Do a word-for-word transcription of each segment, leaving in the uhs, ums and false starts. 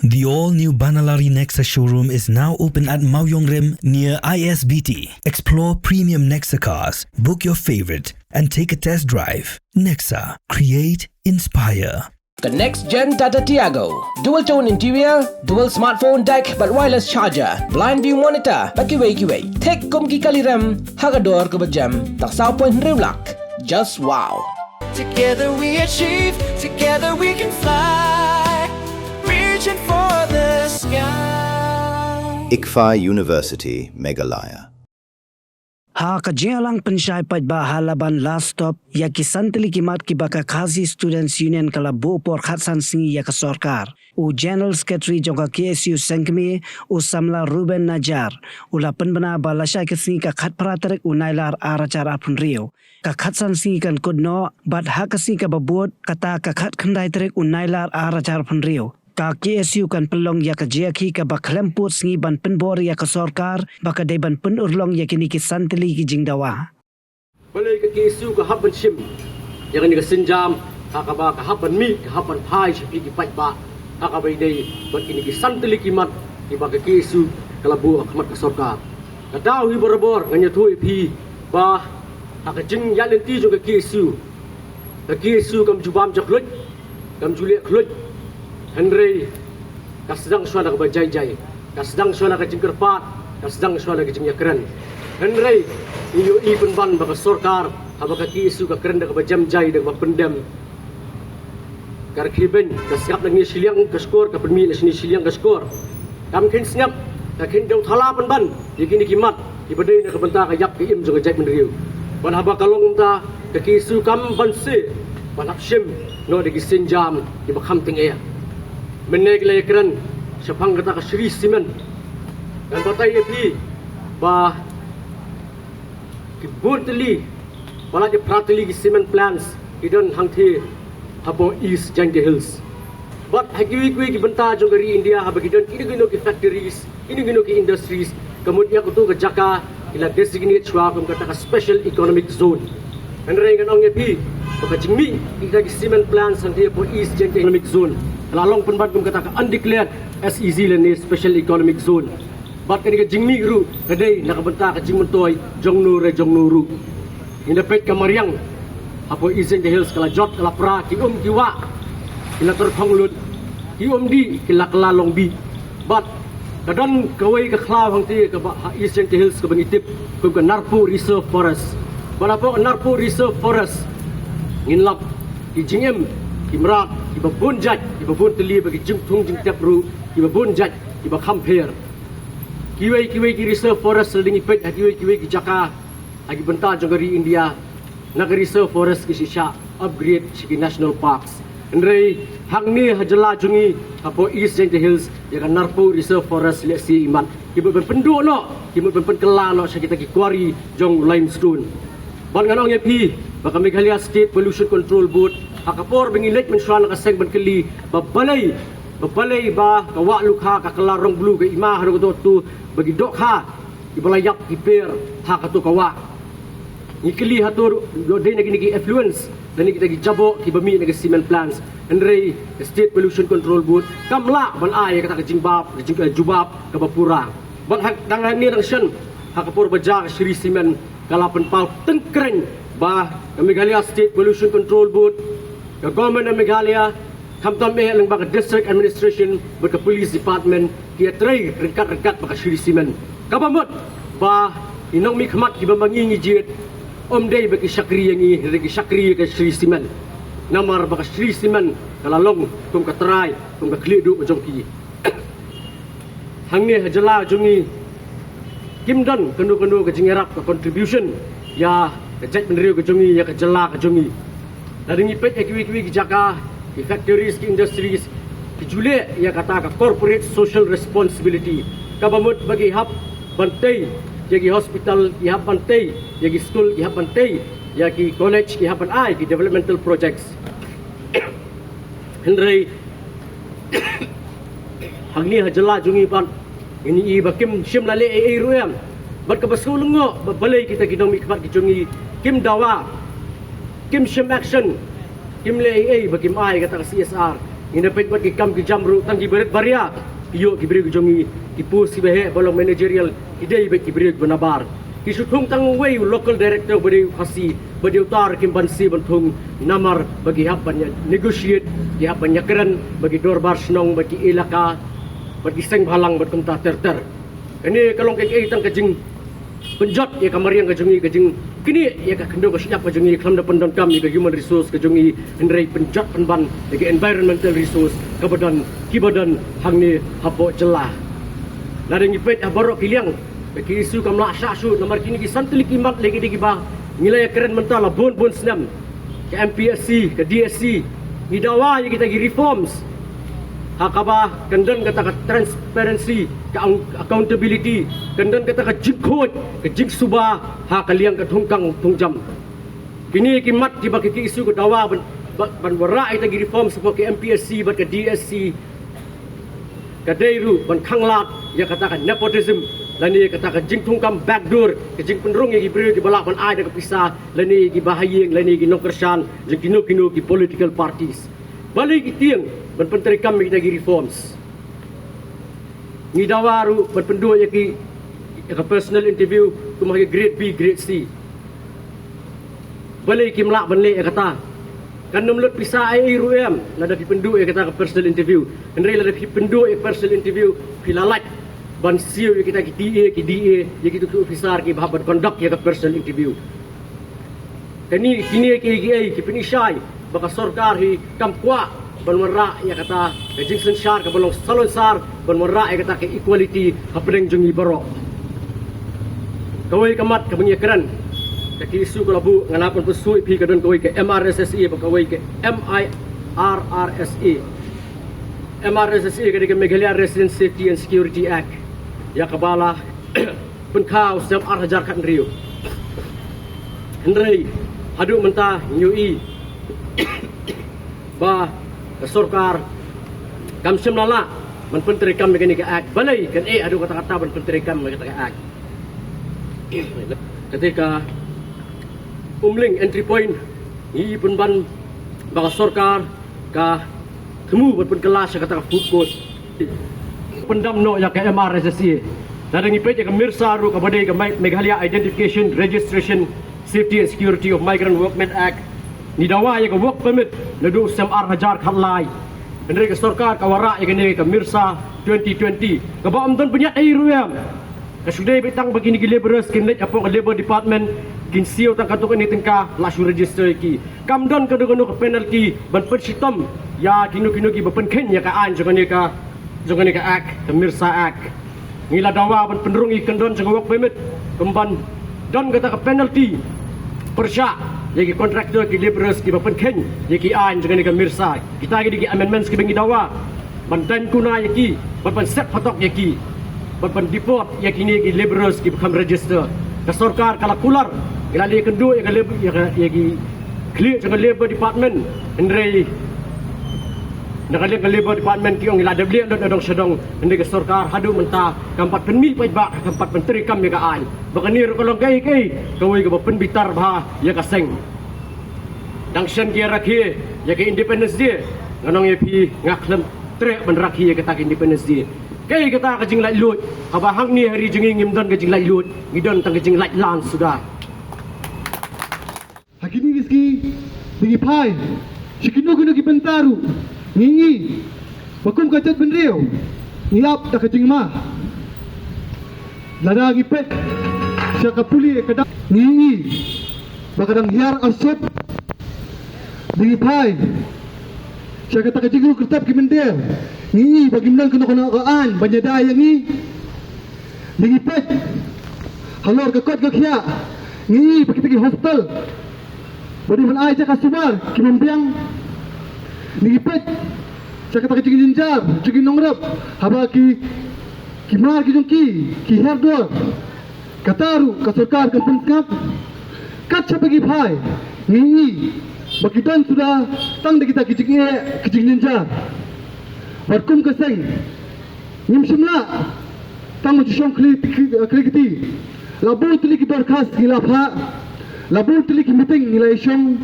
The all-new Banalari Nexa showroom is now open at Mawiongrim near I S B T. Explore premium Nexa cars, book your favorite, and take a test drive. Nexa, create, inspire. The next gen Tata Tiago. Dual tone interior, dual smartphone deck, but wireless charger, blind view monitor, bad kiwei kiwei. Thik kum ki kali rem, ha ka dor kaba jem, tang saw point hynriew lak. Just wow. Together we achieve, together we can fly. Reaching for the sky. ICFAI University, Meghalaya. Ha ka jingïalang pynshai paidbah ha Laban Last Stop ïa ki san tylli ki mat kiba ka Khasi Students Union ka la buh por khatsan sngi ïa ka sorkar, u General Secretary jong ka K S U Sengkmie, u samla Ruben Najar, u la pynbna ba lashai ka sngi ka khatphra tarik u Nailar ar hajar arphew hynriew, ka khatsan sngi kan kut noh, bad ha ka sngi kaba bud, kata ka khatkhyndai tarik u Nailar ar hajar arphew hynriew, ka K S U kan pynlong ïa ka jingïakhih kaba khlem pud sngi ban pynbor ïa ka sorkar ba ka dei ban pynurlong ïa kine ki san tylli ki jingdawa. Balei ka K S U ka hap ban shim ïa kane ka sienjam, ha kaba ka hap ban mih, ka hap ban phai sha phi ki paidbah, ha kaba ïadei bad kine ki san tylli ki mat kiba ka K S U ka la buh ha khmat ka sorkar. Ka daw hi barabor ngan ïathuh ïa phi ba ha ka jingïaid lynti jong ka K S U, ka K S U kam ju bam ja khluit, kam ju leh khluit. Hynrei ka sdang shuwa na kaba jai jai, ka sdang shuwa na ka jingkyrpad, ka sdang shuwa na ka jingïakren. Hynrei ngi ïohi pynban ba ka sorkar, haba ka K S U ka kren da kaba jem jai, da kaba pyndem, ka rkhie beiñ, ka sngap na kane shiliang ka shkor, ka pynmih na shane shiliang ka shkor. Kam kheiñ sngap, ka kheiñ dew thala pynban ïa kine ki mat kiba dei na ka bynta ka ïap ka im jong ka jaitbynriew. Bad haba ka long kumta, ka K S U kam banse ban hap shim noh da ki sienjam kiba kham tyngeh. Mynne ki la ïakren shaphang kata ka Shree Cement. Ngan batai ïa phi ba ki bun tylli, palat ki phra tylli ki cement plants ki don hangtei hapoh East Jaintia Hills. Bad ha kiwei kiwei ki bynta jong ka ri India, haba ki don kino kino ki factories, kino kino ki industries, ka mut ïa kato ka jaka ki la designate shuwa kum kata ka special economic zone. Hynrei ngan ong ïa phi ba ka jingmih kita ki cement plants hangtei hapoh East Jaintia Economic Zone ka la long pynban kum kata ka undeclared S E Z lane special economic zone. Bad kane ka jingmih ruh ka dei na ka bynta ka jingmyntoi jong no re jong no ruh. Ngin da peit ka mariang hapoh East Jaintia Hills ka la jot, ka la pra, ki um ki wah ki la tyrkhong lut, ki um dih ki la kylla long bih. Bad ka don kawei ka khlaw hangtei kaba ha East Jaintia Hills kaba ngi tip kum ka Narpuh Reserve Forest. Bad hapoh ka Narpuh Reserve Forest ngin lap ki jingim ki mrad kiba bun jait, kiba bun tylli, bad ki jingthung jingtep ruh kiba bun jait, kiba kham pher. Kiwei kiwei ki reserve forest, lada ngi peit ha kiwei kiwei ki jaka ha ki bynta jong ka ri India, na ka reserve forest ki shisha upgrade sha ki national parks. Hynrei hangne ha jylla jong ngi hapoh East Jaintia Hills, ïa ka Narpuh Reserve Forest lehse i mat ki mut ban pynduh noh, ki mut ban pynkylla noh sha kita ki quarry jong limestone. Bad ngan ong ïa phi ba ka Meghalaya State Pollution Control Board, ha ka por ba ngi leit mynshuwa na ka seng ban kylli ba balei, ba balei ba ka wah Lukha ka kylla rong blue, ka i ma haduh kato kato, ba ki dohkha kiba la ïap ki per ha kato ka wah. Ngi kylli hato ruh dei na kine ki effluents lane kita ki jaboh kiba mih na ki cement plants. Hynrei ka State Pollution Control Board kam lah ban ai ïa kata ka jingjub-, ka jing-, ka jubab kaba pura. Bad ha, dang hangne dang shen, ha ka por ba jia ka Shree Cement, ka la pynpaw tyngkreiñ ba ka Meghalaya State Pollution Control Board, ka Government of Meghalaya, khamtam eh lyngba ka District Administration bad ka Police Department ki ïatrei ryngkat ryngkat bad ka Shree Cement. Kaba mut ba i nongmihkhmat kiba ma ngi ngi jied, ym dei ba ki shakri ïa ngi, hynrei ki shakri ïa ka Shree Cement. Namar ba ka Shree Cement ka la long kum ka trai, kum ka khlieh duh jong ki. Hangne ha jylla jong ngi kim don kano kano ka jingïarap, ka contribution ïa ka jaitbynriew ka jong ngi, ïa ka jylla ka jong ngi. Lada ngi peit ïa kiwei kiwei ki jaka, ki factories, ki industries, ki ju leh ïa kata ka corporate social responsibility, kaba mut ba ki hap ban tei ïa ki hospital, ki hap ban tei ïa ki school, ki hap ban tei ïa ki college, ki hap ban ai ki developmental projects. Hynrei hangne ha jylla jong ngi pat ngin ïohi ba kim shym la leh ei ei ruh em. Bad kaba sngewlyngngoh ba balei kita ki nongmihkhmat ki jong ngi kim dawa, kim shim action, kim leh ei ei ba kim ai kata ka C S R. Ngin ïa peit bad ki kam ki jam ruh tang ki barit baria. Ki ïoh ki briew ki jong ngi, ki post kiba heh ba long managerial, ki dei beit ki briew kiba nabar. Ki shu thung tang uwei u local director ba dei u Khasi, ba dei uta ruh kim banse ban thung, namar ba ki hap ban ïa negotiate, ki hap ban ïakren bad ki dorbar shnong, bad ki elaka, bad ki seng bhalang, bad kumta ter ter. Kane ka long kaei kaei tang ka jingpynjot ïa ka mariang ka jong ngi, ka jingknieh ïa ka khyndew ka shyiap ka jong ngi, khlem da pyndonkam ïa ka human resource ka jong ngi, hynrei pynjot pynban ïa ka environmental resource kaba don, kiba don hangne hapoh jylla. Lada ngi peit ha baroh ki liang, ka ki issue kam lah shah shuh, namar kine ki san tylli ki mat lei ki dei kiba ngi la ïakren mynta la bun bun snem. Ka M P S C, ka D S C, ngi dawa ïa kita ki reforms ha kaba kan don kata ka transparency, ka ang-, accountability, kan don kata ka jingkhuid, ka jingsuba ha ka liang ka thungkang thungjam. Kine ki mat kiba ki, ki issue ka dawa ban, ban, ban wanrah ïa kita ki reforms hapoh ka M P S C bad ka D S C. Ka dei ruh ban khanglad ïa kata ka nepotism, lane kata ka jingthungkam backdoor, ka jingpynrung ïa ki briew kiba lah ban ai da ka pisa, lane ïa ki bahaïing, lane ïa ki nongkyrshan jong kino kino ki political parties. Balei ki tieng ban pyntreikam ïa kita ki reforms? Ngi dawa ruh ban pynduh ïa ki, ïa ka personal interview kum ha ki grade B, grade C. Balei kim lah ban leh ïa kata? Kan ym lut pisa ei ei ruh em lada phi pynduh ïa kata ka personal interview. Hynrei lada phi pynduh ïa ka personal interview, phi la lait ban siew ïa kita ki T A, ki D A, ïa kito ki officer kiba hap ban conduct ïa ka personal interview. Kane, kine kiei kiei ki pynishai ba ka sorkar hi kam kwah ban wanrah ïa kata ka jingsynshar kaba long salonsar, ban wanrah ïa kata ka equality hapdeng jong ngi baroh. Kawei ka mat kaba ngi ïakren, ka ki issue ka la buh, nga lah ban pynshai ïa phi, ka don kawei ka M R S S A bad kawei ka M I R R S A. M R S S A ka dei ka Meghalaya Resident Safety and Security Act, ïa kaba la pynkha u snem ar hajar khathynriew. Hynrei haduh mynta ngi ïohi ba ka sorkar kam shym la lah ban pyntreikam ïa kane ka act. Balei kan eh haduh katta katta ban pyntreikam ïa kata ka act? Kata ka Umling entry point, ngi pynban ba ka sorkar ka thmu ban pynkylla sha kata ka food court. Pyndam noh ïa ka M R S S A. Lada ngi peit ïa ka MIRSA ruh, kaba dei ka Me-, Meghalaya Identification, Registration, Safety and Security of Migrant Workmen Act, ngi dawa ïa ka work permit naduh u snem ar hajar khatlai. Hynrei ka sorkar ka wanrah ïa kane ka MIRSA twenty twenty, kaba ym don pynïaid ei ei ruh em. Ka shu dei beit tang ba kine ki labourers kin leit hapoh ka Labour Department, kin siew tang katto katne tyngka, la shu register ïa ki. Kam don kano kano ka penalty ban pynshitom ïa kino kino kiba pynkheiñ ïa ka aiñ jong kane ka, jong kane ka act, ka MIRSA Act. Ngi la dawa ban pynrung ïa ki kyndon jong ka work permit, kumban don kata ka penalty pyrshah ïa ki contractor, ki labourers kiba pynkheiñ ïa ki aiñ jong kane ka MIRSA. Kita ki dei ki amendments kiba ngi dawa ban daiñ kuna ïa ki, ban, ban set phatok ïa ki, ban, ban deport ïa kine ki labourers kiba kham register. Ka sorkar ka la kular, ka la leh kynduh ïa ka lab-, ïa ka, ïa ki khlieh jong ka Labour Department. Hynrei na ka liang ka Labour Department ki ong ngi la dep leh lut na dong sha dong. Hynrei ka sorkar haduh mynta kam pat pynmih paidbah, kam pat pyntreikam ïa ka aiñ. Ba kane ruh ka long kaei kaei kawei kaba pynbitar bha ïa ka seng. Dang shen ki rakhe ïa ka Independence Day, nga ong ïa phi, nga khlem treh ban rakhe ïa kata ka Independence Day. Kaei kata ka jinglaitluid, haba hangne ha ri jong ngi ngim don ka jinglaitluid, ngi don tang ka jinglaitlan suda. Ha kine ki sngi, ngi phai sha kino kino ki bynta ruh, ngi ïohi ba kum ka jaitbynriew ngi ap da ka jingma. Lada ngi peit sha ka pule ka dang, ngi ïohi ba ka dang hiar arsut. Ngi phai sha kata ka jingrung kyrtep ki mynder, ngi ïohi ba kim don kano kano ka aiñ ban ïada ïa ngi. Ngi peit halor ka koit ka khiah, ngi ïohi ba kita ki hostel ba dei ban ai jaka sumar kim biang. Ngi peit sha kata ka jingjynjar jong ki nongrep, haba ki, ki mar ki jong ki, ki hiar duwar. Kata ruh ka sorkar kam pynsngap. Kat shaba ngi phai, ngi ïohi ba ki don suda tang da kita ki jingeh, ki jingjynjar. Bad kum ka seng, ngim shym lah tang ban shong khlieh, khlieh kti. La bun tylli ki dorkhas ngi la phah, la bun tylli ki meeting ngi la ïashong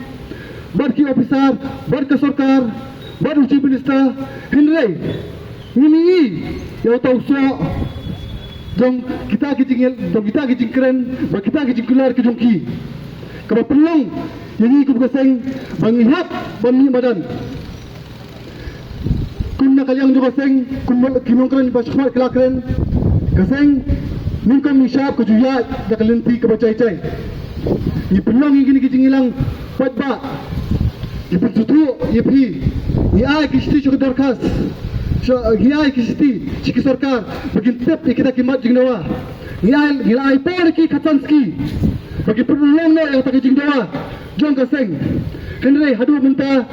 bad ki officer, bad ka sorkar, bad u Chief Minister, hynrei ngim ïohi ïa uta u soh jong kita ki jingïa, jong kita ki jingkren bad kita ki jingkular ki jong ki, kaba pynlong ïa ngi kum ka seng ba ngi hap ban mih madan. Kum na ka liang jong ka seng, kum ki nongkren ba shakhmat ki la kren, ka seng nyngkong nyngshap ka ju ïaid da ka lynti kaba jai jai. Ngi pynlong ïa kine ki jingïalang paidbah, ngi pynsngewthuh ïa phi, ngi ai ki shithi sha ka dorkhas, sha, ngi ai ki shithi sha ki sorkar ba kin tip ïa kita ki mat jingdawa. Ngi ai, ngi la ai por ïa ki khatsan sngi ba kin pynlong noh ïa kata ka jingdawa jong ka seng. Hynrei haduh mynta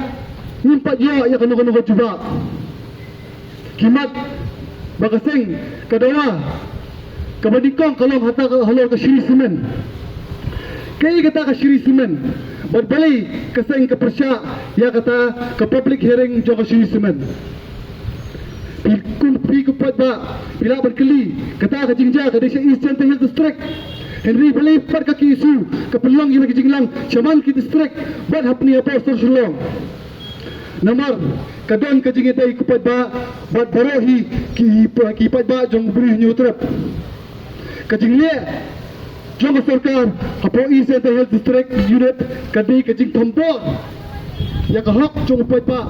ngim pat ïoh ïa kano kano ka jubab. Ki mat ba ka seng ka dawa kaba nyngkong ka long hata ka halor ka Shree Cement. Kaei kata ka Shree Cement bad balei ka seng ka pyrshah ïa kata ka public hearing jong ka Shree Cement? Phi kum, phi kum paidbah phi lah ban kylli, kata ka jingjia ka dei sha East Jaintia Hills District. Hynrei balei pat ka KSU ka pynlong ïa ka jingïalang shaman ki district bad hapdeng hapoh sor Shillong? Namar ka don ka jingïadei ki paidbah bad baroh hi ki, ki paidbah jong u Bri Hynñiewtrep. Ka jingleh jong ka sorkar hapoh East Jaintia Hills District Unit ka dei ka jingthombor ïa ka hok jong u paidbah.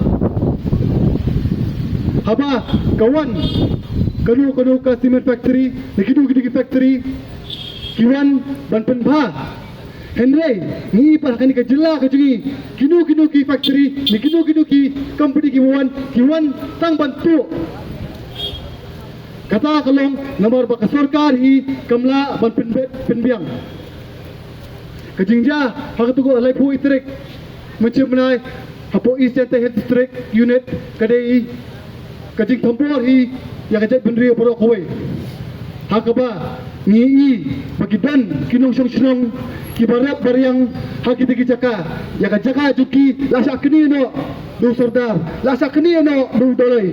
Haba ka wan kano kano ka cement factory ne kino kino ki factory ki wan ban pynbha. Hynrei ngi pat ha kane ka jylla ka jong ngi, kino kino ki factory ne kino kino ki company ki wan, ki wan tang ban tuh. Kata ka long namar ba ka sorkar hi kam lah ban pynbeit pynbiang. Ka jingjia ha katu ka laiphew tarik mynta mynai hapoh East Jaintia Hills District Unit ka dei ka jingthombor hi ïa ka jaitbynriew baroh kawei. Ha kaba ngi i ba ki don ki nongshong shnong kiba rep ba riang ha kita ki jaka. Ïa ka jaka jong ki la shah knieh noh da u sordar, la shah knieh noh da u dolloi.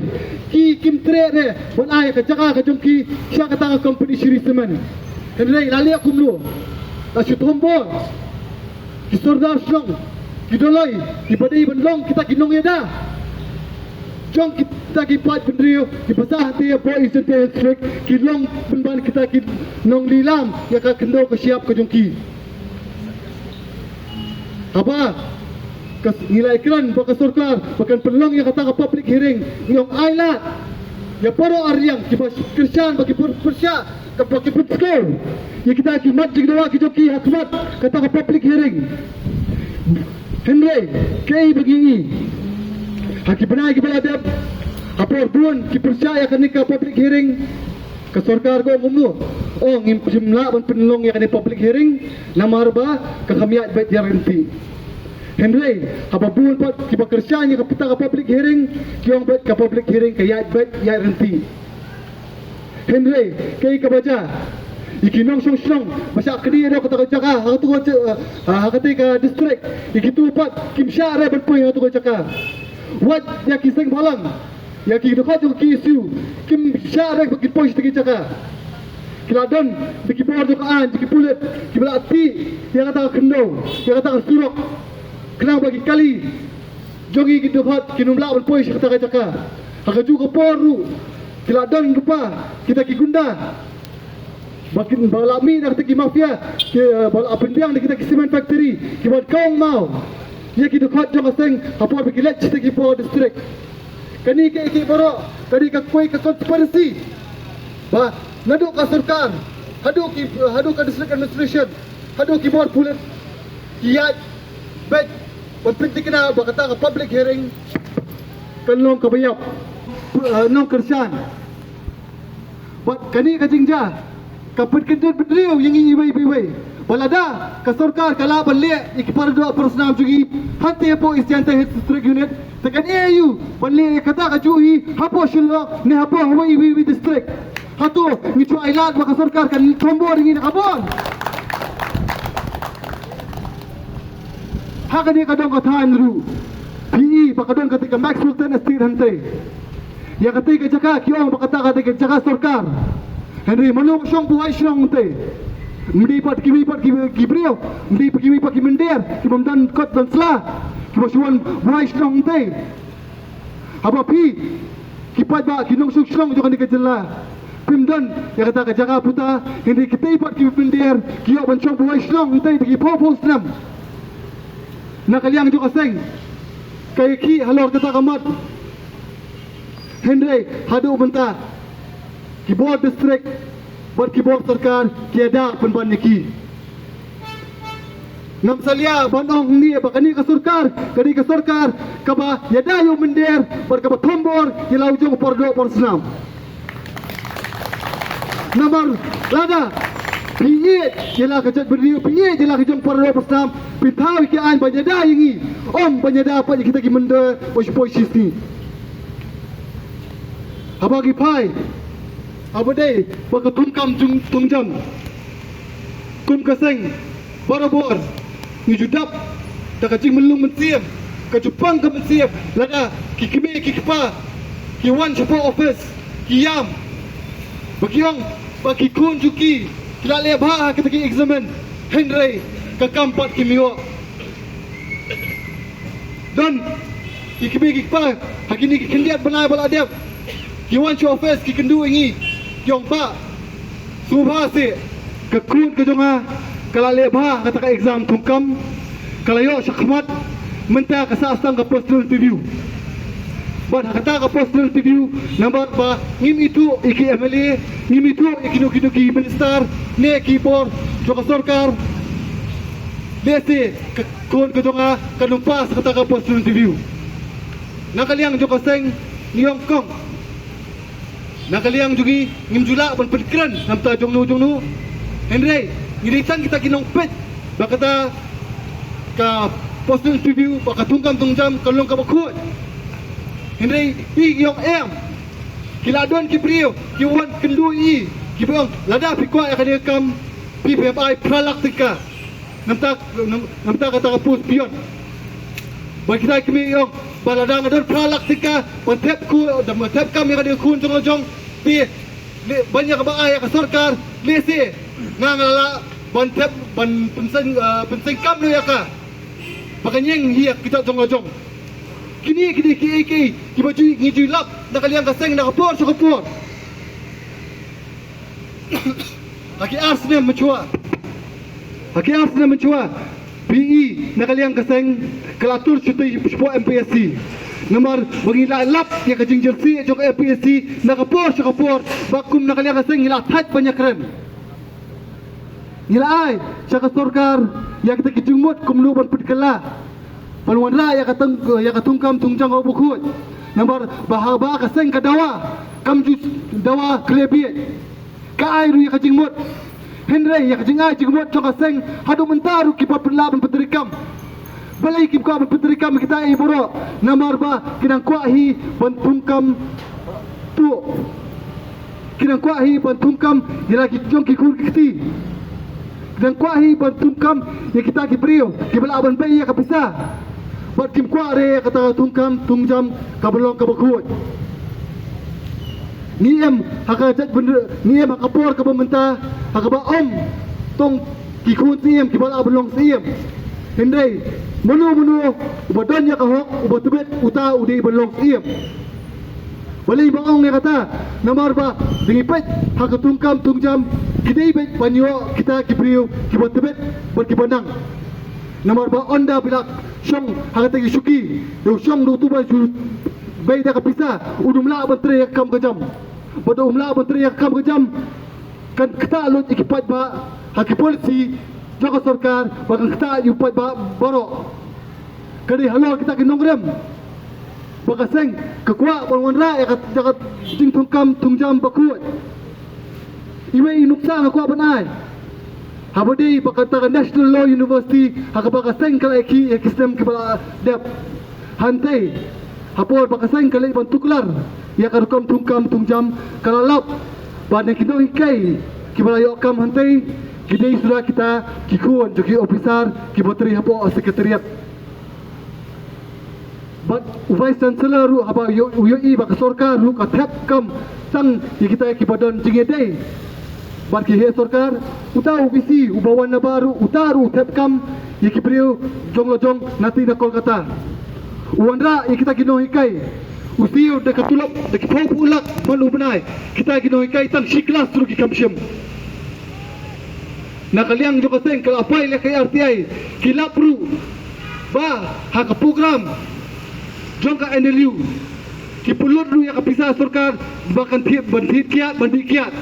Ki kim treh re ban ai ïa ka jaka ka jong ki sha kata ka company Shree Cement. Hynrei la leh kumno? La shu thombor ki sordar shnong, ki dolloi kiba dei ban long kita ki nongïada jong kita ki paid bynriew kiba sah hangtei hapoh East Jaintia Hills District, ki long pynban kita ki nonglilam ïa ka khyndew ka shyiap ka jong ki. Haba ka, ngi la ïakren bad ka sorkar ba kan pynlong ïa kata ka public hearing, ngi ong ai lad ïa baroh arliang kiba kyrshan ba ki pyr-, pyrshah, kaba ki pynsngew ïa kita ki mat jingdawa ki jong ki ha khmat kata ka public hearing. Hynrei kaei ba ngi i ha ki bnai kiba la dep, ha por bun ki pyrshah ïa kane ka public hearing, ka sorkar ka ong kumno? Oh, ngim shym lah ban pynlong ïa kane public hearing namar ba ka kham ïaid beit ïaid ryntih. Hynrei haba bun pat kiba kyrshan ïa kata ka public hearing, ki ong beit ka public hearing ka ïaid beit ïaid ryntih. Hynrei kaei kaba jia? Ïa ki nongshong shnong ba shah knieh ïa kata ka jaka ha katu ka, ha, ha kata ka district, ïa kitu pat kim shah re ban poi ha katu ka jaka. Wat ïa ki seng bhalang, ïa ki dkhot jong ki KSU kim shah re ba kin poi sha kata ka jaka. Ki la don da ki bor jong ka aiñ, da ki pulit kiba la tih ïa kata ka khyndew, ïa kata ka surok, khnang ba ki kali jong ngi ki dkhot kin ym lah ban poi sha kata ka jaka. Ha kajuh ka por ruh ki la don ruh pat kita ki gunda ba kin, ba la mih na kita ki mafia, ki, eh, ba la pynbiang na kita ki cement factory, kiban kawang maw ïa ki dkhot jong ka seng ha por ba ki leit sha kita ki por district. Kane kaei kaei baroh ka dei ka, kawei ka conspiracy ba naduh ka sorkar haduh ki, haduh ka district administration, haduh ki bor pulit, ki ïaid beit ban pynthikna ba kata ka public hearing kan long kaba ïap, eh, nongkyrshan. Bad kane ka jingjia ka pynkyndit bynriew ïa ngi iwei pa iwei. Ba lada ka sorkar ka lah ban leh ïa ki para doh para snam jong ngi hangtei hapoh East Jaintia Hills District Unit, te kan ïoh ban leh ïa kata kajuh hi hapoh Shillong ne hapoh hapoh iwei iwei district. Hato ngi shu ai lad ba ka sorkar kan thombor ïa ngi na ka bor? Ha kane ka dong ka thaiñ ruh phi i ba ka don kata ka Max Sultan Estate hangtei. Ïa kata ka jaka ki ong ba kata, kata ka jaka sorkar. Hynrei mano ba shong buhai shnong hangtei? Ym dei pat kiwei pat ki, ki briew, ym dei pat kiwei pat ki mynder kiba ym don kot don sla kiba shu wan buhai shnong hangtei? Haba phi ki paidbah ki nongshong shnong jong kane ka jylla phim don ïa kata ka jaka puta, hynrei kitei pat ki mynder ki ïoh ban shong bad shnong hangtei da ki phew phew snem. Na ka liang jong ka seng ka ïa ki halor kata ka mat. Hynrei haduh mynta ki bor district bad ki bor sorkar ki ïada pynban ïa ki. Ngam salia ban ong hangne ba kane ka sorkar ka dei ka sorkar kaba ïada ïa u mynder bad kaba thombor ïa la u jong u paradoh parasnam. Namar lada phi ïeit ïa la ka jaitbynriew, phi ïeit ïa la ka jong u paradoh parasnam, phi thaw ïa ki aiñ ban ïada ïa ngi, ym ban ïada pat ïa kita ki mynder ba shu poi shisngi. Haba ki phai, haba dei ba ka thungkam thung, thungjam kum ka seng barabor ngi ju dap da ka jingmynlung mynsiem, ka jingpang ka mynsiem lada ki kmie ki kpa ki wan shapoh office ki ïam ba ki ong ba ki khun jong ki ki la leh bha ha kita ki examen, hynrei ka kam pat kim ïoh. Don ki kmie ki kpa ha kine ki khyndiat bnai ba la dep ki wan sha office ki kynduh ïa ngi, ki ong, "Bah, sngewbha seh, ka khun ka jong nga ka la leh bha ha kata ka exam thungkam, ka la ïoh shakhmat, mynta ka sah tang ka personal interview." Bad ha kata ka personal interview, namar ba ngim ithuh ïa ki M L A, ngim ithuh ïa kino kino ki minister ne ki bor jong ka sorkar, lehse ka khun ka jong nga kan ym pass kata ka personal interview. Na ka liang jong ka seng ngi ong kong, na ka liang jong ngi ngim ju lah ban pynkren namar jongno jongno. Hynrei ngi dei tang kita ki nongpeit ba kata ka personal interview, ba ka thungkam thungjam ka long kaba khuid. Hynrei i ong em, ki la don ki briew ki wan kynduh i, kiba ong lada phi kwah ïa kane ka kam phi hap ai phra lak tyngka. Namar, namar kata ka post peon. Ba kita ki kmie ong ba lada nga don phra lak tyngka ban thep khun, ban thep kam ïa ka dei khun jong la jong, te leh ban ïa kaba ai ïa ka sorkar, lehse nga nga lah ban thep, ban pynseng, ah, pynseng kam noh ïa ka. Ba kan ïeng hi ïa kita jong la jong. Kine ki dei kiei kiei kiba ju ngi ju lap na ka liang ka seng na ka por sha ka por. Ha ki ar snem mynshuwa, ha ki ar snem mynshuwa, phi i na ka liang ka seng ka la tur shuti shapoh M P S C. Namar ba ngi la lap ïa ka jingjyrsieh jong ka M P S C na ka por sha ka por, ba kum na ka liang ka seng ngi la thait ban ïakren. Ngi la ai sha ka sorkar ïa kita ki jingmut kumno ban pynkylla ban wanrah ïa ka thung, ïa ka thungkam thungjam kaba khuid. Namar ba haba ka seng ka dawa, kam ju dawa khlem bieit, ka ai ruh ïa ka jingmut. Hynrei ïa ka jingai jingmut jong ka seng haduh mynta ruh ki pat pynlah ban pyntreikam. Balei kim kwah ban pyntreikam ïa kita i baroh? Namar ba ki dang kwah hi ban thungkam tuh. Ki dang kwah hi ban thungkam ïa la ki jong ki khun ki kti. Ki dang kwah hi ban thungkam ïa kita ki briew kiba lah ban bei ïa ka pisa. Bad kim kwah re ïa kata ka thungkam thungjam kaba long kaba khuid. Ngi em ha ka jaitbynriew, ngi em ha ka por kaba mynta ha kaba ym tang ki khun syiem kiba lah ban long syiem. Hynrei mano mano uba don ïa ka hok, uba tbit, uta u dei ban long syiem. Balei ba ong ïa kata? Namar ba da ngi peit ha ka thungkam thungjam ki dei beit ban ïoh kita ki briew kiba tbit bad kiba nang. Namar ba ynda ba la shong ha kata ki shuki, da u shong da utu ba shu bei da ka pisa, um lah ban trei ïa ka kam ka jam. Bad um lah ban trei ïa ka kam ka jam, kan ktah lut ïa ki paidbah ha ki policy jong ka sorkar, ba kan ktah ïa u paidbah baroh. Ka dei halor kita ki nongrim ba ka seng ka kwah ban wanrah ïa ka, ïa ka jingthungkam thungjam ba khuid. Iwei i nuksa nga kwah ban ai. Haba dei ba kata ka National Law University ha kaba ka seng ka la ïakhih ïa ki snem kiba la dep. Hangtei ha por ba ka seng ka leit ban tuklar ïa ka rukom thungkam thungjam, ka la lap ba na ki nonghikai kiba la ïoh kam hangtei ki dei suda kita ki khun jong ki ophisar kiba trei hapoh Secretariat. Bad u Vice Chancellor ruh haba u ïoh, u ïohi ba ka sorkar ruh ka thep kam tang ïa kita kiba don jingïadei bad ki heh sorkar, uta u V C uba wan nabar ruh, uta ruh u thep kam ïa ki briew jong la jong na tei na Kolkata. U wanrah ïa kita ki nonghikai, U siew da ka tulop da ki phew phew lak man u bnai. Kita ki nonghikai tang shi klas ruh ki kam shim. Na ka liang jong ka seng ka la file ïa ka R T I, ki lap ruh ba ha ka program jong ka N L U ki pynlut ruh ïa ka pisa sorkar ba kan thied, ban thied kiad, ban dih kiad.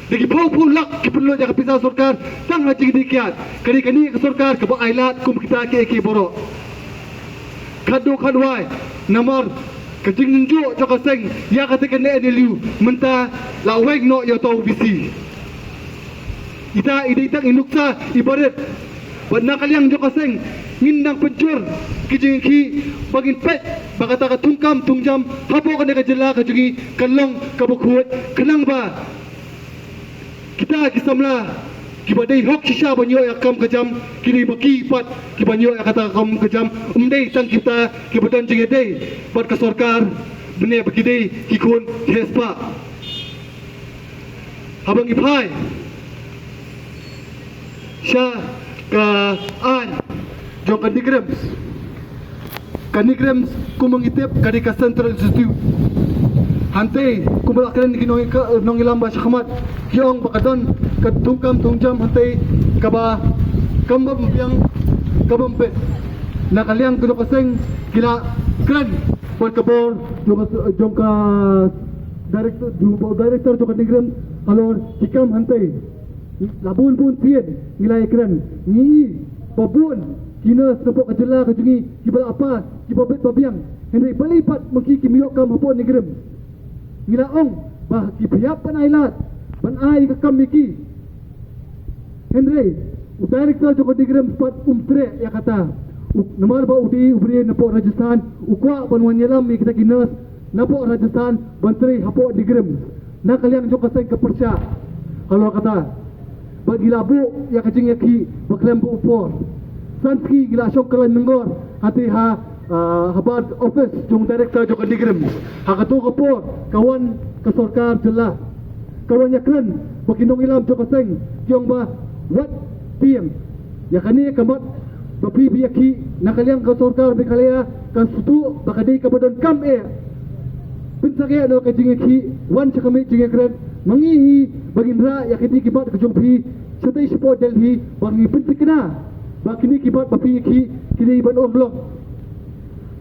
Da ki phew phew lak ki pynlut ïa ka pisa sorkar tang ha jingdih kiad. Kane kane ka sorkar kaba ailad kum kita kiei kiei baroh. Khadduh khadwai namar ka jingnguh jong ka seng ïa kata ka N L U mynta la weng noh ïa uta u V C. Ita i dei tang i nuksa i barit. Bad na ka liang jong ka seng ngin nang pynjur ki jingkhih ba ngin peit ba kata ka thungkam thungjam hapoh kane ka jylla ka jong ngi kan long kaba khuid khnang ba kita ki samla kiba dei hok shisha ban ïoh ïa ka kam ka jam, kine ba ki pat kiba ïoh ïa kata ka kam ka jam, ym dei tang kita kiba don jingïadei bad ka sorkar, bneng ba ki dei ki khun ki heh spah. Haba ngi phai sha ka aiñ jong ka NEIGRIHMS. Ka NEIGRIHMS kumba ngi tip ka dei ka Central Institute. Hangtei kumba la kren ki nong, nongïalam ba shakhmat, ki ong ba ka don ka thungkam thungjam hangtei kaba kam bym biang, kam bym bit. Na ka liang ka jong ka seng ki la kren bad ka bor jong ka, jong ka director, jong ka director jong ka NEIGRIHMS halor ki kam hangtei. La bun bun sien ngi la ïakren, ngi i ba bun ki nurse napoh ka jylla ka jong ngi kiba la pass, kiba bit ba biang. Hynrei balei pat ma ki kim ïoh kam hapoh NEIGRIHMS? Ngi la ong ba ki pyrshah ban ailad ban ai ka kam ïa ki. Hynrei u director jong ka NEIGRIHMS pat um treh ïa kata. U, namar ba u dei u briew napoh Rajasthan, u kwah ban wan ïalam ïa kita ki nurse napoh Rajasthan ban trei hapoh NEIGRIHMS. Na ka liang jong ka seng ka pyrshah halor kata. Bad ngi la buh ïa ka jingïakhih ba khlem buh por. San sngi ngi la shong kyllaiñ myngor hangtei ha, ah, ha bar office jong director jong ka NEIGRIHMS. Ha kato ka por ka wan ka sorkar jylla, ka wan ïakren bad ki nongïalam jong ka seng, ki ong ba wat tieng ïa kane ka mat ba phi phi ïakhih. Na ka liang ka sorkar Meghalaya kan sngewthuh ba ka dei kaba donkam eh. Pynsangeh noh ka jingïakhih, wan sha ka miej jingïakren. Ma ngi hi ba ngin rah ïa kine ki mat ka jong phi shatei shapoh Delhi, ba ngin pynthikna ba kine ki mat ba phi ïakhih ki dei ban urlong.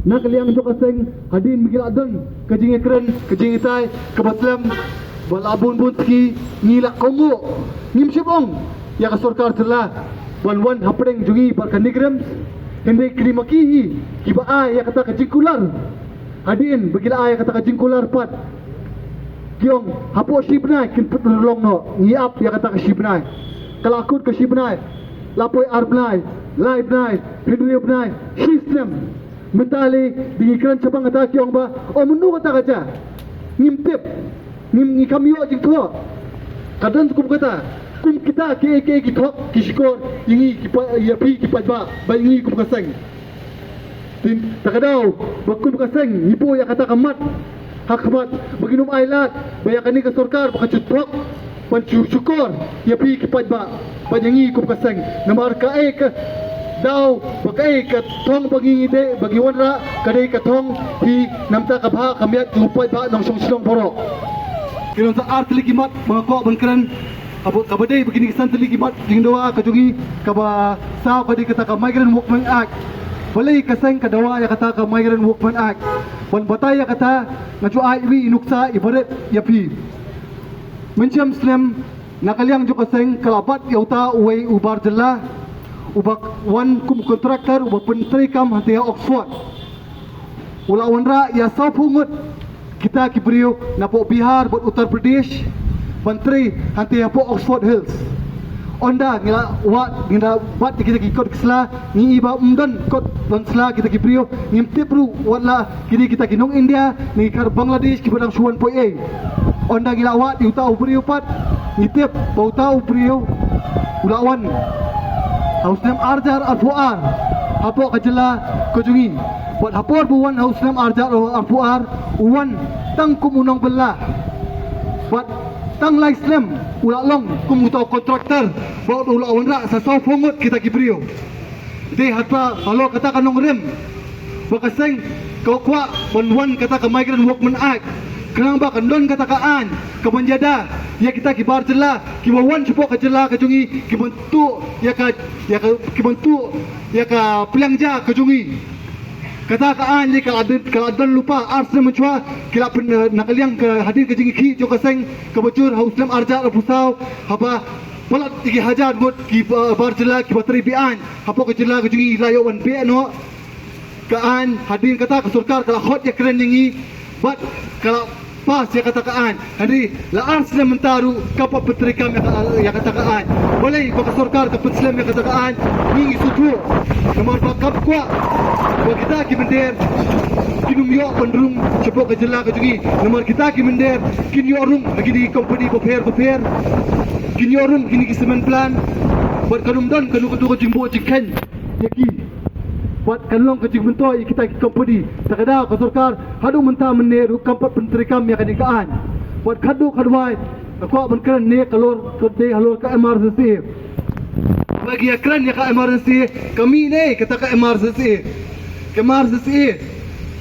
Na ka liang jong ka seng hadien ba ngi la don ka jingïakren, ka jingïatai kaba slem, ba la bun bun sngi ngi la kohnguh. Ngim shym ong ïa ka sorkar jylla ban wan hapdeng jong ngi bad ka NEIGRIHMS. Hynrei kine ma ki hi kiba ai ïa kata ka jingkular. Hadien ba ki la ai ïa kata ka jingkular pat, ki ong hapoh shi bnai kin pynurlong noh. Ngi ap ïa kata ka shi bnai. Ka la kut ka shi bnai, la poi ar bnai, lai bnai, hynriew bnai, shi snem. Mynta lei ba ngi kren shaphang kata ki ong ba, o, mynno kata ka jia? Ngim tip. Ngim, ngi kam ïoh jingthoh. Ka don kum kata, kum kita kiei kiei ki thok ki shukor ïa ngi ki pa-, ïa phi ki paidbah bad ïa ngi kum ka seng. Te ta ka daw ba kum ka seng ngi buh ïa kata ka mat ha khmat ba ngin ym ailad ba ïa kane ka sorkar ba ka ju thok ban ju shukor ïa phi ki paidbah bad ïa ngi kum ka seng. Namar kaei ka daw bad kaei ka thong ba ngi dei ba ngi wanrah ka dei ka thong phi, namar ka bha ka miat jong u paidbah nongshong shnong baroh. Ki don sa ar tylli ki mat ba nga kwah ban kren. Kaba, kaba dei ba kine ki san tylli ki mat jingdawa ka jong ngi, kaba saw ka dei kata ka Migrant Workmen Act. Balei ka seng ka dawa ïa kata ka Migrant Workmen Act? Ban batai ïa kata, nga ju ai iwei i nuksa i barit ïa phi. Mynshem snem na ka liang jong ka seng ka la bat ïa uta uwei u bar jylla uba wan kum kontraktor uba pyntrei kam hangtei ha Oxford. U la wanrah ïa sawphew ngut kita ki briew napoh Bihar bad Uttar Pradesh ban trei hangtei hapoh Oxford Hills. Ynda ngi la wad, ngi la bat ïa kita ki kot ki sla, ngi i ba ym don kot don sla kita ki briew, ngim tip ruh wat la ki dei kita ki nong India ne ki khar Bangladesh kiba dang shu wan poi ei. Ynda ngi la wad ïa uta u briew pat, ngi tip ba uta u briew u la wan ha u snem ar hajar arphew ar hapoh ka jylla ka jong ngi. Bad ha por ba u wan ha u snem ar hajar arphew ar, u wan tang kum u nongbylla. Bad tang lai snem u la long kum uta u kontraktor bad u la wanrah sa sawphew ngut kita ki briew. Te hata halor kata ka nongrim ba ka seng ka kwah ban wan kata ka Migrant Workmen Act, khnang ba kan don kata ka aiñ kaban ïada ïa kita ki bar jylla kiba wan shapoh ka jylla ka jong ngi, kiban tuh ïa ka, ïa ka, kiban tuh ïa ka pliang ja ka jong ngi. Kata ka aiñ lei ka la don, ka la don lypa ar snem mynshuwa, ki la pyn, na ka liang ka hadien ka jingïakhih jong ka seng kaba jur ha u snem ar hajar arphew saw, haba palat ïa ki hajar ngut ki ba-, bar jylla kiba trei be-aiñ hapoh ka jylla ka jong ngi, la ïoh ban beh noh ka aiñ. Hadien kata ka sorkar ka la khot ïakren ïa ngi bad ka la pass ïa kata ka aiñ. Hynrei la ar snem mynta ruh kam pat pyntreikam ïa ka, ïa kata ka aiñ. Balei ba ka sorkar ka pynslem ïa kata ka aiñ? Ngi ngi sngewthuh. Namar ba kam kwah ba kita ki mynder kin ym ïoh ban rung shapoh ka jylla ka jong ngi. Namar kita ki mynder kin ïoh rung na kine ki company bapher bapher. Kin ïoh rung kine ki cement plant. Bad kan ym don kano kano ka jingbuh jingkheiñ ïa ki. Bad kan long ka jingmyntoi ïa kita ki company. Te ka daw ka sorkar haduh mynta mynne ruh kam pat pyntreikam ïa kane ka aiñ. Bad khadduh khadwai nga kwah ban kren ne ka lor, ka dei halor ka M R S S A. Ba ki ïakren ïa ka M R S S A, ka mih ne kata ka M R S S A. Ka M R S S A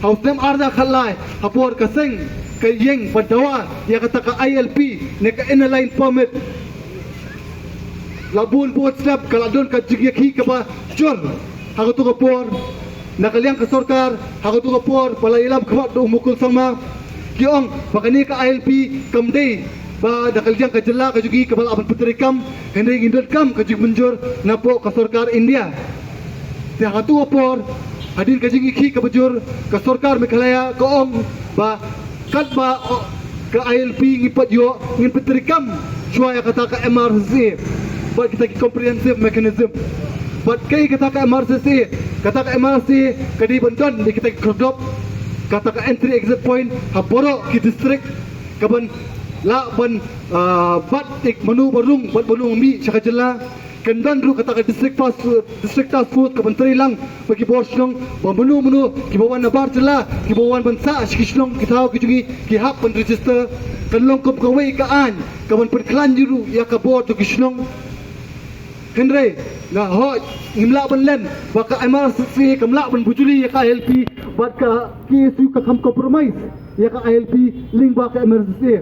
ha u snem ar hajar khatlai, ha por ka seng ka ïeng ban dawa ïa kata ka I L P ne ka Inner Line Permit, la bun bun step ka la don ka jingïakhih kaba jur ha kato ka por. Na ka liang ka sorkar ha kato ka por ba la ïalam khmat da u Mukul Sangma, ki ong ba kane ka I L P kam dei ba na ka liang ka jylla ka jong ngi kaba lah ban pyntreikam, hynrei ngin donkam ka jingmynjur napoh ka sorkar India. Te ha kato ka por, hadien ka jingïakhih kaba jur, ka sorkar Meghalaya ka ong ba katba, o, ka I L P ngi pat ïoh, ngin pyntreikam shuwa ïa kata ka M R S S A bad kita ki comprehensive mechanism. Bad kaei kata ka M R S S A? Kata ka M R S S A ka dei ban don ïa kita ki khyrdop, kata ka entry exit point ha baroh ki district, kaban lah ban, ah, bat ïa mano ba rung bad mano ba mih sha ka jylla. Kan don ruh kata ka district task, district task force kaban trei lang bad ki bor shnong, ba mano mano kiba wan na bar jylla, kiba wan ban sah sha ki shnong, ki thaw ki jong ngi, ki hap ban register. Kan long kum kawei ka aiñ kaban pynkhlaiñ ruh ïa ka bor jong ki shnong. Hynrei nga hoi, ngim lah ban len ba ka M R S S A kam lah ban bujli ïa ka I L P bad ka K S U ka kham compromise ïa ka I L P lyngba ka M R S S A.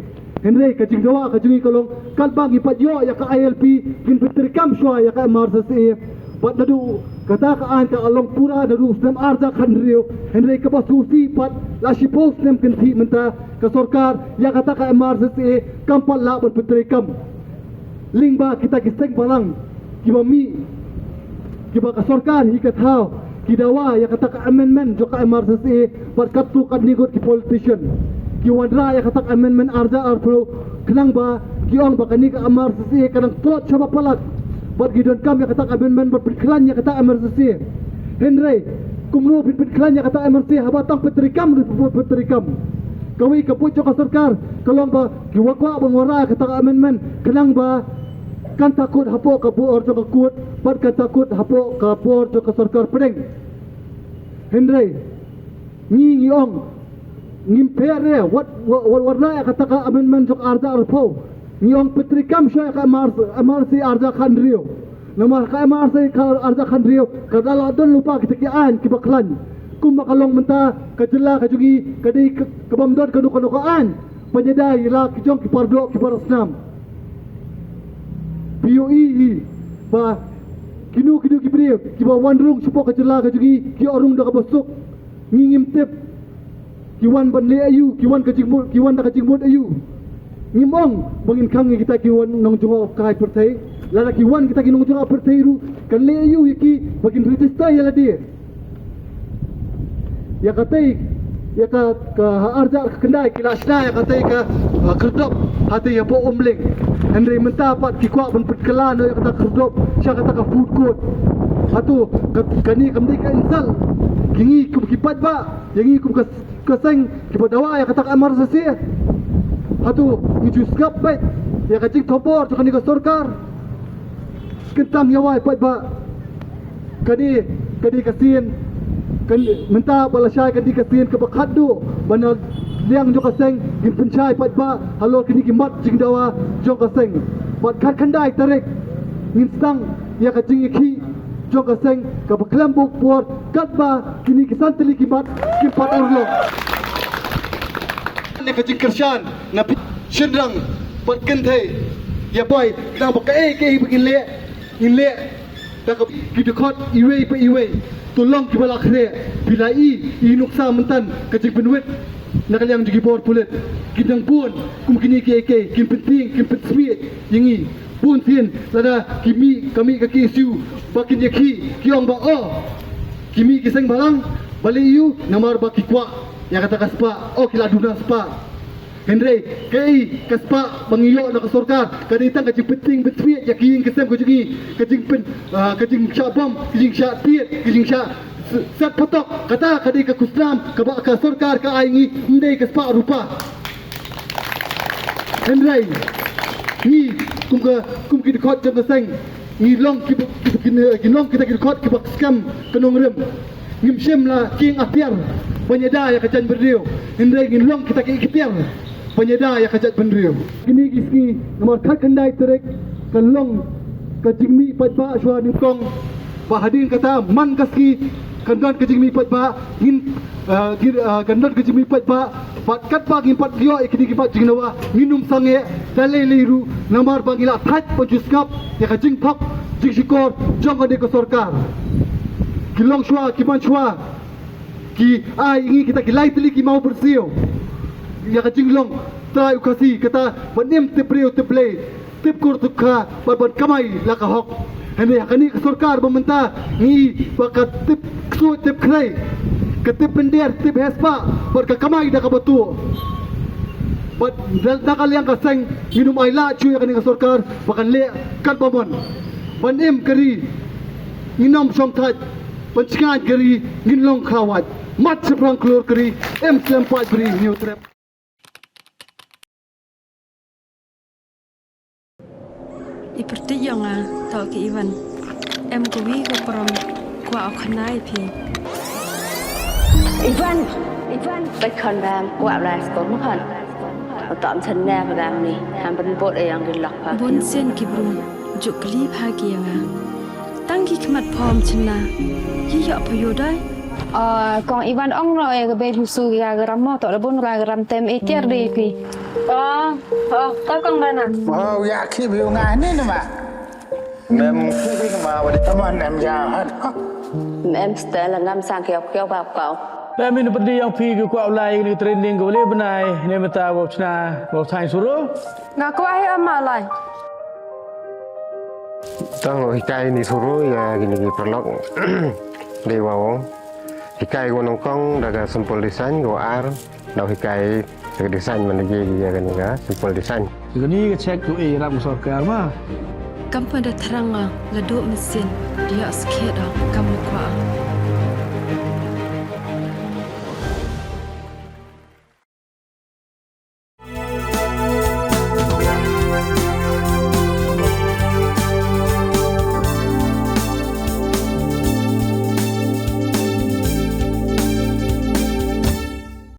Hynrei ka jingdawa ka jong ngi ka long, katba ngi pat ïoh ïa ka I L P, ngin pyntreikam shuwa ïa ka M R S S A. Bad naduh kata ka aiñ ka la long pura naduh u snem ar hajar khathynriew, hynrei kaba sngewsih pat, la shiphew snem kynthih mynta ka sorkar, ïa kata ka M R S S A kam pat lah ban pyntreikam. Lyngba kita ki seng balang kiba mih, kiba ka sorkar hi ka thaw, ki dawa ïa kata ka amendment jong ka M R S S A, bad katto katne ngut ki politician ki wanrah ïa kata ka amendment ar hajar arphew, khnang ba ki ong ba kane ka M R S S A ka dang tlot shaba palat, bad ki donkam ïa kata ka amendment ban pynkhlaiñ ïa kata M R S S A. Hynrei kumno phin pynkhlaiñ ïa kata M R S S A haba tang pyntreikam ruh phi pyntreikam? Kawei ka buit jong ka sorkar ka long ba ki kwah ban wanrah ïa kata ka amendment khnang ba kan takut hapoh ka bor jong ka kut bad kan takut hapoh ka bor jong ka sorkar pdeng. Hynrei ngi ngi ong, ngim pher re, wat, wat, wat wanrah ïa kata ka amendment jong ka ar hajar arphew. Ngi ong pyntreikam shuwa ïa ka M R S, M R S A ar hajar khathynriew. Namar ka M R S A ka ar hajar khathynriew ka la don lypa kita ki aiñ kiba khlaiñ. Kumba ka long mynta, ka jylla ka jong ngi ka dei ka, ka bym don kano kano ka aiñ ban ïada ïa la ki jong ki paralok kiba rasnam. Phi ïohi hi ba kino kino ki briew kiba wan rung shapoh ka jylla ka jong ngi ki ïoh rung da kaba suk. Ngi ngim tip ki wan ban leh aïu, ki wan ka jingmut, ki wan da ka jingmut aïu. Ngim ong ba ngin khang ïa kita ki wan nongjngoh kai pyrthei. Lada ki wan kita ki nongjngoh pyrthei ruh, kan leh aïu ïa ki ba kin register ïa lade? Ïa katei, ïa ka, ka ha ar hajar khyndai ki la shna ïa katei ka, ah, khyrdop hatei hapoh Umling. Hynrei mynta pat ki kwah ban pynkylla noh ïa kata khyrdop sha kata ka food court. Hato ka, kane kam dei ka insult ïa ngi kum ki paidbah, ïa ngi kum ka, ka seng kiba dawa ïa kata ka M R S S A? Hato ngi ju sngap beit ïa ka jingthombor jong kane ka sorkar? Kyntang ïa wai paidbah. Kane, kane ka sien, kan, mynta ba la shai kane ka sien kaba khatduh ba na liang jong ka seng ngin pynshai paidbah halor kine ki mat jingdawa jong ka seng. Bad khatkhyndai tarik ngin sdang ïa ka jingïakhih jong ka seng kaba khlem buk por katba kine ki san tylli ki mat kim pat urlong. Ne ka jingkyrshan na phi shynrang bad kynthei ïa poi nang ba kaei kaei ba ngin leh ngin leh da ka ki dkhot iwei pa iwei. To long kiba la khreh, phi la i i nuksa mynta ka jingpynwit na ka liang jong ki bor pulit. Ki dang bun kum kine kiei kiei kin pyntieng kin pynsmit ïa ngi. Bun sien lada ki mih ka mih ka K S U ba kin ïakhih ki ong ba oh ki mih ki seng bhalang. Balei ïa u? Namar ba ki kwah ïa kata ka spah. Oh ki la duna spah. Hynrei kaei ka spah ba ngi ïoh na ka sorkar? Ka dei tang ka jingpyntieng pynsmit ïa ki ïing ki sem ka jong ngi, ka jingpyn ah, ka jingshah bom, ka jingshah tied, ka jingshah s- set patok. Kata ka dei ka khusnam kaba ka sorkar ka ai ngi, ym dei ka spah rupa. Hynrei ngi kum ka kum ki dkhot jong ka seng ngi long ki ki- ki- ki long kita ki dkhot kiba skhem ka nongrim. Ngim shym la kieng atiar ban ïada ïa ka jaitbynriew. Hynrei ngin long kita ki ikhtiar ban ïada ïa ka jaitbynriew. Kine ki sngi namar khatkhyndai tarik kan long ka jingmih paidbah shuwa nyngkong. Ba hadien kata man ka sngi kan don ka jingmih paidbah ngin ah, ngin ah, kan don ka jingmih paidbah. Bad katba ngin pat ïoh ïa kine ki mat jingdawa ngin ym sangeh da lei lei ruh namar ba ngi la thait ban shu sngap ïa ka jingthok jingshukor jong kane ka sorkar. Ki long shuwa ki man shuwa ki ai ngi kita ki lai tylli ki maw byrsiew ïa ka jinglong trai u Khasi kata ban im tip briew tip Blei tip kur tip kha bad ban kamai la ka hok. Hynrei ha kane ka sorkar ba mynta ngi ba ka tip ksuid tip khrei ka tip pynder tip hespah bad ka kamai da kaba tuh. Bad da da ka liang ka seng ngin ym ai lad shuh ïa kane ka sorkar ba kan leh katba mon. Ban im ka ri ngin ym shong thait ban sngewthuh ka ri ngin long khlawait. Mat shaphrang khlur ka ri em slem paid bri hynñiew trep. I pyrthei ïa nga to ki Ivan. Em ko wi ko prom kwah u khana ïa phi. Ivan, Ivan, bai khon bam kwah lai sko mo khon. Utam chen ne ba gam ni ham ban bot e yang di lak pa. Bun sien ki bru juk kli pha ki ïa nga. Tang ki khmat phom chynna ki ïoh pha ïoh dai. Ah, kong Ivan ong no e ka bei busu ya garam mo to da bun ra garam tem e tiar de ki. Oh, oh, ka kong dana. Oh, ya ki bi nga ni ni ma. Mem ki bi ma wa di. Taman em ya hat. Mem stel ngam sang kiau kiau ba kau. Mem in pedi yang pi ki kwah ulai ni training ko le benai ne meta wa chna wa thang suru. Nga kwah hi ama lai. Tang hikai ni suru ïa kini ki paralok. Dei wa ong. Hikai ko nyngkong da ka simple design ko ar. Dau hikai da ka design man ji ïa kani ka simple design. Kani ka check tu e ram sorkar ma. Kam pa da thrang nga la duk mesin dia skhet ah kam kwah.